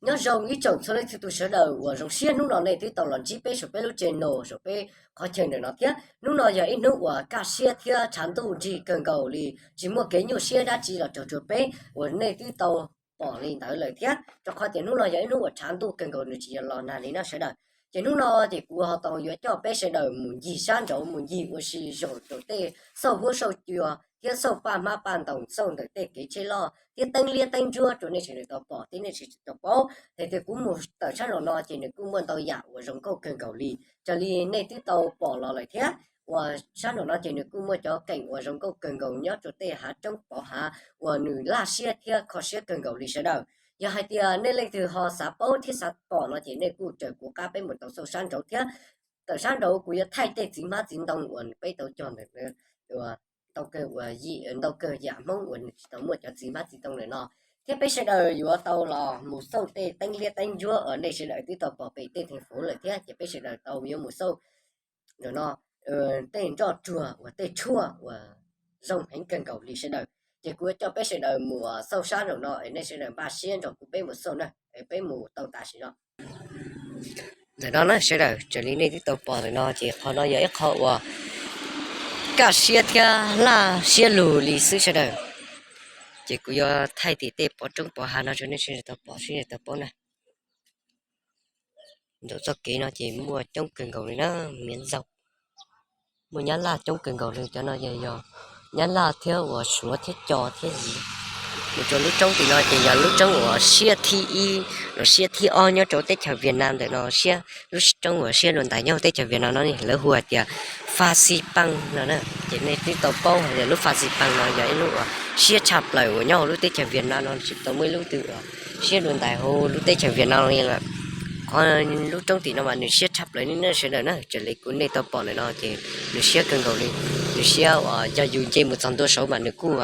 Nyob zoo ib tsoom txhua leej txhua tus sawv daws uas zoo siab, hnub no nej twb tau los ntsib peb saum peb lub channel saum peb qhov chaw ntawm no thiab. Hnub no yog ib hnub uas kaj siab thiab tshav ntuj nrig kawg nkaus li, tsis muaj kev nyuaj siab dab tsi los raug rua peb uas nej twb tau pom li ntawd lawm thiab, rau qhov tias hnub no yog ib hnub uas tshav ntuj kawg nkaus, nws tsis yog los nag li no sawv daws. Ces hnub no ces kuv ho tau yuav coj peb sawv daws mus ncig sab nraud, mus ncig ua si zaum rau tej xauj huab xauj cua thiab xauj paj hmab paj ntoos, xauj ntawm tej kev tsheb loj thiab teeb liab teeb ntsuab rau nej sawv daws tau pom thiab nej sawv daws tau paub. Hais tias kuv mus tawm sab nraum no ces nws kuj muaj ntau yam uas zoo nkauj kawg nkaus li, raws li nej twb tau pom los lawm thiab. Uas sab nraum no ces nws kuj muaj cov keem uas zoo nkauj kawg nkaus nyob rau tej hav roob pov hav uas nws laj siab thiab kho siab kawg nkaus li sawv daws. Yog hais tias nej leej twg ho xav paub thiab xav pom no ces nej kuj raws kuv qab peb mus tau xauj sab nraud thiab. Tawm sab nraud kuv yuav thaij tej txiv hmab txiv ntoo uas peb tau cog ntawm ntau kawg uas yim ntau kawg yam Hmoob uas nws tsis tau muaj cov txiv hmab txiv ntoo ntawm no, thiab peb sawv daws yuav tau los mus xauj tej teeb liab teeb ntsuab uas nej sawv daws twb tau pom pem tej theej fauv lawm thiab, ces peb sawv daws tau yuav mus xauj ntawm no tej nroj tsuag uas tej tshuaj uas zoo heev kawg nkaus li sawv daws. Ces kuv yuav coj peb sawv daws mus xauj sab nraum no es nej sawv daws npaj siab nrog kuv peb mus xauj na, es peb mus tau tam sim no. Ntawm no na sawv daws, raws li nej twb tau pom ntawm no ces qhov no yog ib qho uas kaj siab thiab laj siab lug li xwb sawv daws. Ces kuv yuav thaij tim tej pov roob pov hav no rau nej sawv daws tau pom sawv daws tau paub na. Ntawm txoj kev no ces muaj coob kawg nkaus li na, miav ntxaug. Muaj nyab laj coob kawg nkaus li, cov no yog nyab laj thiab uas suav thiab co thiab zis. Mus rau lub roob tim no ces yog lub roob uas siab thib ib los siab thib ob nyob rau teb chaws Vietnam ntawm no, siab lub roob uas siab dua ntais nyob teb chaws Vietnam no ne, lawv hu hais tias Pha Xi Pang no na. Ces nej twb tau paub hais tias lub Pha Xi Pang no yog ib lub uas siab tshaj plaws uas nyob hauv lub teb chaws Vietnam no, tsis tau muaj ib lub twg uas siab dua ntais hauv lub teb chaws Vietnam no li lawm. Qhov lub roob tim no mas nws siab tshaj plaws li na sawv daws na, raws li kuv nej tau pom ntawm no ces nws siab kawg nkaus li. Nws siab uas yog yus nce mus txog ntua saud mas nws kuj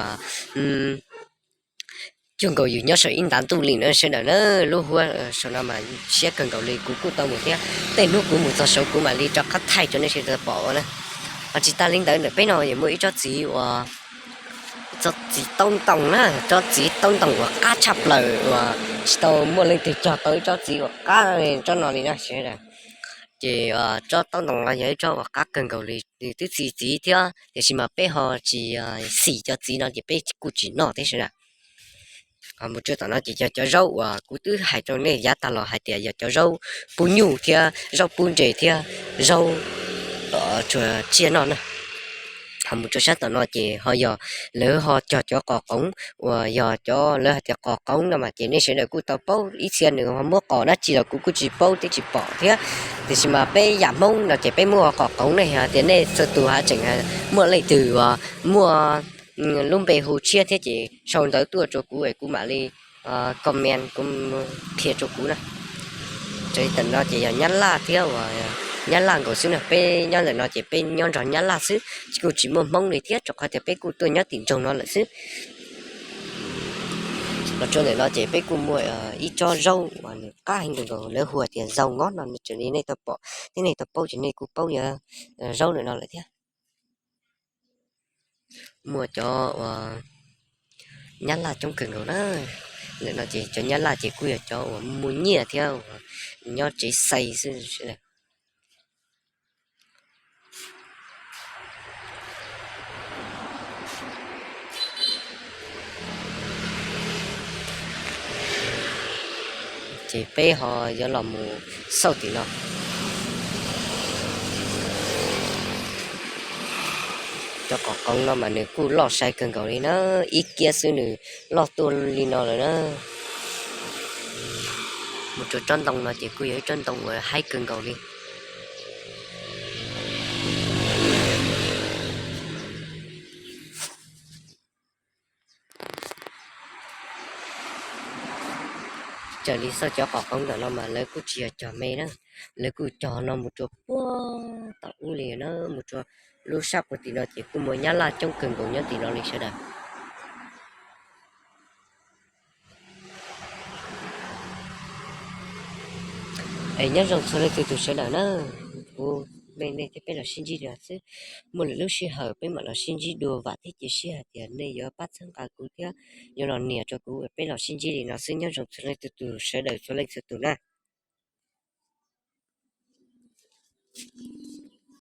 cuag nkaus yus nyob saum ib ntav ntuj li na sawv daws na. Lub huab saum no mas siab kawg nkaus li, kuv kuj tau mus thiab. Tej hnub kuv mus txog saud kuv mam li rov qab thaij rau nej sawv daws pom ua na. Ho tsis tas li ntawd ntawm peb no yuav muaj ib tsob txiv uas tsob txiv taub ntoo na, tsob txiv taub ntoo uas qab tshaj plaws uas tsis tau muaj leej twg cog tau ib tsob txiv uas qab tsob no li na sawv daws. Ces tsob taub ntoo no yog ib tsob uas qab kawg nkaus li, nws twb txi txiv thiab tiam sis mas peb ho tsis xim cov txiv no ces peb kuj tsis noj thiab sawv daws. Ho mus rau tom no ces yog cov zaub uas kuv twb hais rau nej yav tag los hais tias yog cov zaub pub nyuj thiab zaub pub nres thiab zaub tsuas tsiaj noj na. Ho mus rau sab tom no ces ho yog lawv ho cog cov qos qoov uas yog cov lawv hais tias qos qoov no mas ces nej sawv daws kuj tau paub, ib txhia nws ho muab qos dab tsi los kuv kuj tsis paub thiab tsis pom thiab. Tiam sis mas peb yam Hmoob no ces peb muab qos qoov ne, yog tias nej txhua tus ho tseem muaj leej twg uas muaj lub npe hu tshiab thiab ces sau ntawv tuaj rau kuv es kuv mam li comment kuv qhia rau kuv na. Raws li tam no ces yog nyab laj thiab uas nyab laj nkaus xwb na, peb nyob ntawm no ces peb nyob nrog nyab laj xwb, kuj tsis muaj Hmoob li thiab rau qhov tias peb kuj tuaj nyob tim nroog no lawm xwb. Los rau ntawm no ces peb kuj muaj ib tsob zaub uas nws qab heev kawg nkaus, lawv hu tias zau ngob no, raws li nej tau pom thiab nej tau paub ces nej kuj paub yog zaub ntawm no lawm thiab. Muaj cov uas nyab laj coob kawg nkaus na. Ntawm no ces cov nyab laj ces kuj yog cov uas muaj nyiaj thiab uas nyob tsev xais xwb. Ces peb ho yuav los mus xauj tim no. Cov qos qoov no mas nws kuj loj sai kawg nkaus li na, ib kiab xwb nws loj tuaj li no lawm na. Mus rau tsob ntoo no ces kuj yog ib tsob ntoo uas haib kawg nkaus li. Raws li xauj cov qos qoov ntawm no mas lawv kuj tsis yog cog me na, lawv kuj cog no mus rau puag tom ub li na, mus rau lub sab puag tim no ces kuj muaj nyab laj coob kawg nkaus nyob tim no li sawv daws. Es nyob zoo txhua leej txhua tus sawv daws na, kuv peb nej thiab peb los sib ntsib li no xwb. Muaj lwm lub sij hawm peb mam los sib ntsib dua, vam thiab cia siab hais tias nej yuav pab txhawb nqa kuv thiab yuav los nias rau kuv, peb los sib ntsib li no xwb. Nyob zoo txhua leej txhua tus, sawv daws txhua leej txhua tus na.